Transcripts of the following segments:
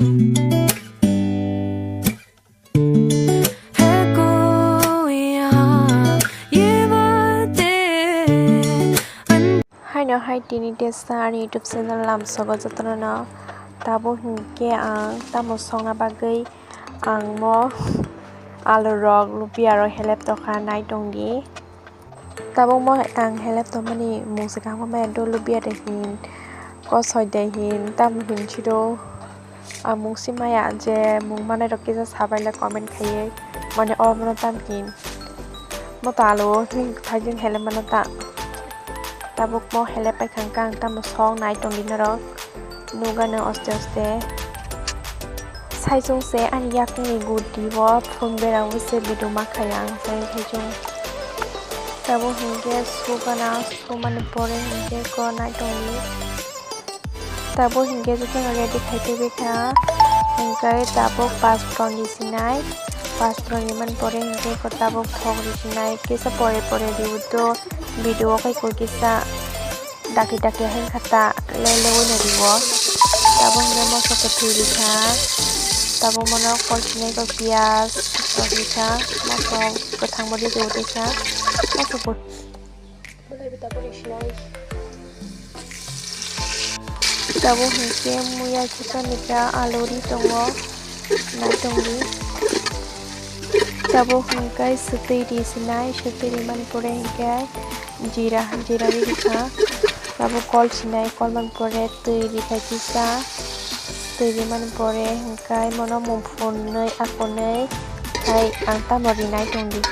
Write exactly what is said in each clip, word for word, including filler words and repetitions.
Haino hai tini tesa ani YouTube channel lamsogo jotono no. Tabuk hinkhe ang tamo songna bagwi ang mo alu rok lupia rok helep tokha nai tongdi. Tabuk mo ang helep tongmani mung se kaham maya do lupia de hin kosoi de hin tamo hin siro. Ang mung si maya je mung manai rok kisa sabai le comment khaiwi mane oro bono tam hin. Mo ta alu o hin thai jin hele mano ta. Tabuk mo hele pai khang kang tamo song nai tong di norok. Nuga no oste oste. Sai chung se ani yakung ni gudi bo phung bera o se bidu ma khaya ang sai sai chung. Tabuk hinkhe sugana sumani pore hinkhe ko nai tong di. Tabuk hinkhe jotono ready khai twi kha. Hinkhe tabuk pasporong di sinai. Pasporong di man pore hinkhe ko tabuk thok di sinai. Kisa pore pore di udo video o khai ko kisa daki daki hai kha ta le le ui na di o. Tabuk hinkhe moso kwthwi di kha. Tabuk mono kol sinai ko piyaj rok di kha. Moso kwthang bo di di kha. Moso bo. Tabuk hinkhe muya khitorni ta alu ri tongo, nai tongdi. Tabuk hinkhe swtwi ri sinai, swtwi ri mani pore hinkhe jira, jira ri rikha. Tabuk kol sinai, kol mani pore twi ri khai kisa, twi ri mani pore hinkhe mono mung phunwi akonwi khai ang tamo rinai tongdi.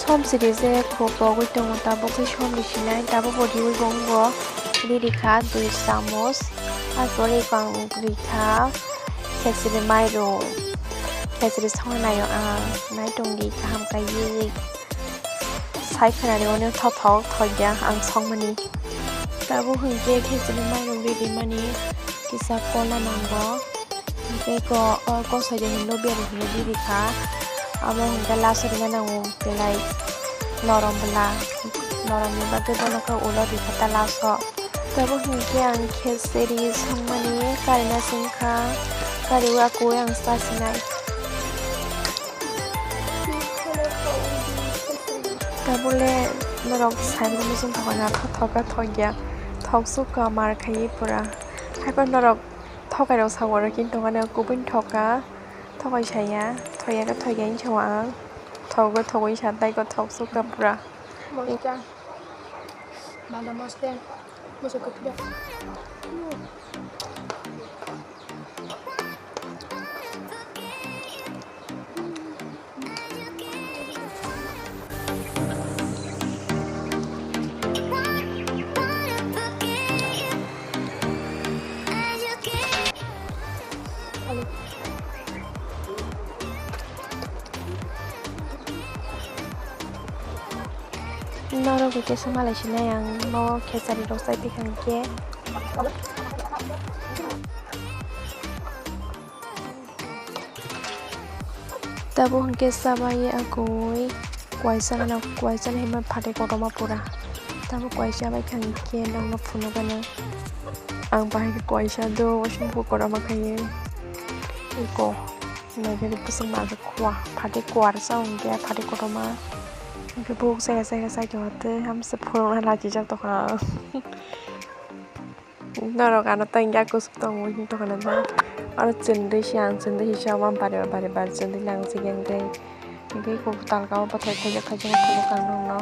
Som siri je khuk rogwi tongo, tabuk khe som risinai, tabuk bo riui bo wngo, ri rikha dui chamoch, arpore eko ang rikha khesri mairum, khesri songwi naio ang, nai tongdi kaham kaiwi, sai khwnani ono thothok thokya ang songmani. Tabuk hinkhe khesri mairum ri rimani kisa kola nango. Tei ko, o kosoi de hinwi biyar hinwi biri kha. Amo hinkhe laso rina nango belai norom bwla. Noromni bagwi bono khe ulo rikha ta laso. Tabuk hinkhe ang kheseri songmani karina songkha. Kariui akui ang sa sinai. Tabuk le norok sai mani song thokna thok thokya thokya. Thok sukha mar khaiwi pura. Haiphano norok Thokai rok sago aro kini tongo ani kubui thoka, thokai saya, thoya khe thoika hinwi sao ang, thogo thogwi sa tei ko thok sukha pura. Mosta, banda mosta, moso kuphira. Norok bo kisa malai sinai ang, nogo khesari rok chai twi kha hinkhe. Tabuk hinkhe chabai akui kuaisa gana, kuaisa ni hwnba phatai kotorma pura. Tabuk kuaisa bai kha hinkhe nokno phunukgano. Ang bahai khe kuaisa do, waisa buphang kotorma khaio. Eko naikhe bwswk manjak khua, phatai kuarsa hinkhe phatai kotorma. Hinkhe bukhuk chaya chaya chai tongo tei hamsa phunukna lachijak tongkha. Norok ano tei ya kusuk tongo hwnwi tongkha na oro chwndwi se ang chwndwi se chama bari bari bari chwndwi lang se yang tei hwnkhe kok talka o bwthai khaijak khaijak khe kang nokno.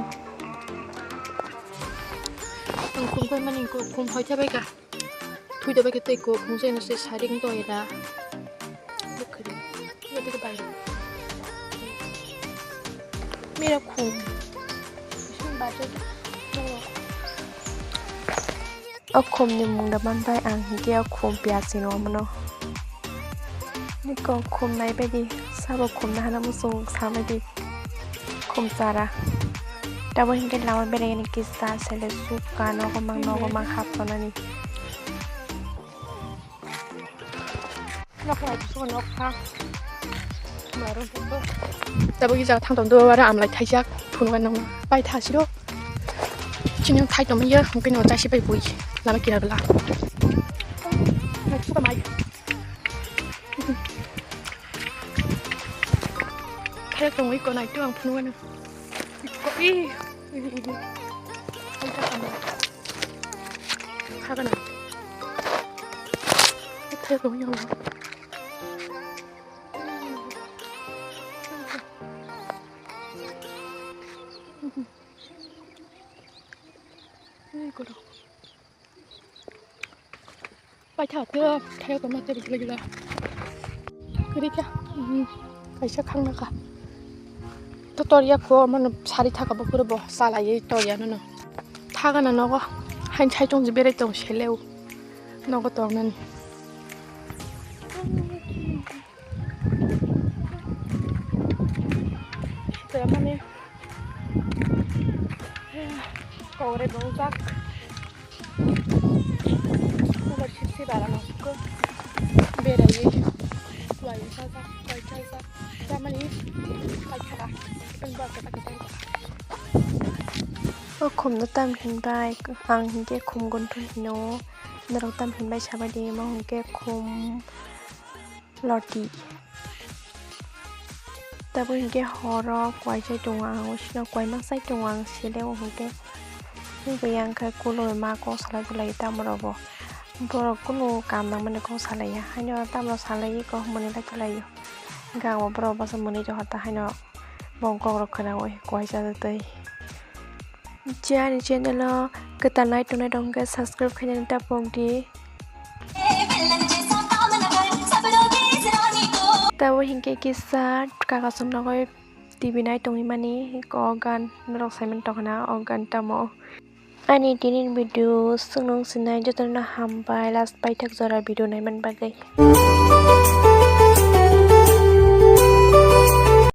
Ang khum khe mani kok khum hoi thabai kha thui thabai khe tei kok khum se no se sarik wng tong ya da. Mira khum. O khum ni mung da man bai ang hinkhe o khum piyaj ni omono. Niko khum nai bai di sabo khum na hana muchung sa bai di khum chara. Tamo hinkhe lama berai ni kisa sele suk ka nogo mang nogo mang hap tonani. Tabuk i jaga thang tong do, aro amlai thaijak phunukgwi nang pai tha siro. Chini thai tongmani ya, hwnkhe no jasi bai bui lama kira bwla. Tamai. Khe tongwi konai to ang phunugano. Ko i. Hagana. Khe tongwi ang. Ei, kotor. Paitha te, thai ko mate gila gila. Kiri kya? Hmm. Kaisa khangna kha. To toriya kho, mano sari thaka bo kuro bo, sala ye toriya no no. Thaga na nogo, hain chai tong je berai tong seleu. Nogo tong nani. Tei mani kogre bongjak. Kogre sipsi bara nokko beraiwi wai sajak, wai sajak. Tamani paithaka. O khumno tam hinbai, ang hinkhe khum gunthun hino. Norok tam hinbai sabaidi, omo hinkhe khum loti. Tabuk hinkhe horo kuai chai tongo ang, usino kuai ma chai tongo ang, sele o hinkhe. Hinkhe yang khe kulo ma kok salai bulai tamo rok bo. Borok kunu kam nangmani kok salaiya, haino tamo salai kok mwnwi lai tonglaio. Hinkhe ang bo borok bwsa mwnwi tongkha ta haino bongkok rok khwnaui kuai chajak tei. Je ani channel o kwtal nai tongnai rok hwnkhe subscribe khainani ta pok di. Tabuk hinkhe kisa kaka sumnogoi T V nai tongwi mani, o gan norok saimani tongkha na, o gan tamo. Ani tini video chwng nung sinai jotono hambai, last paithak jora video naimani bagwi.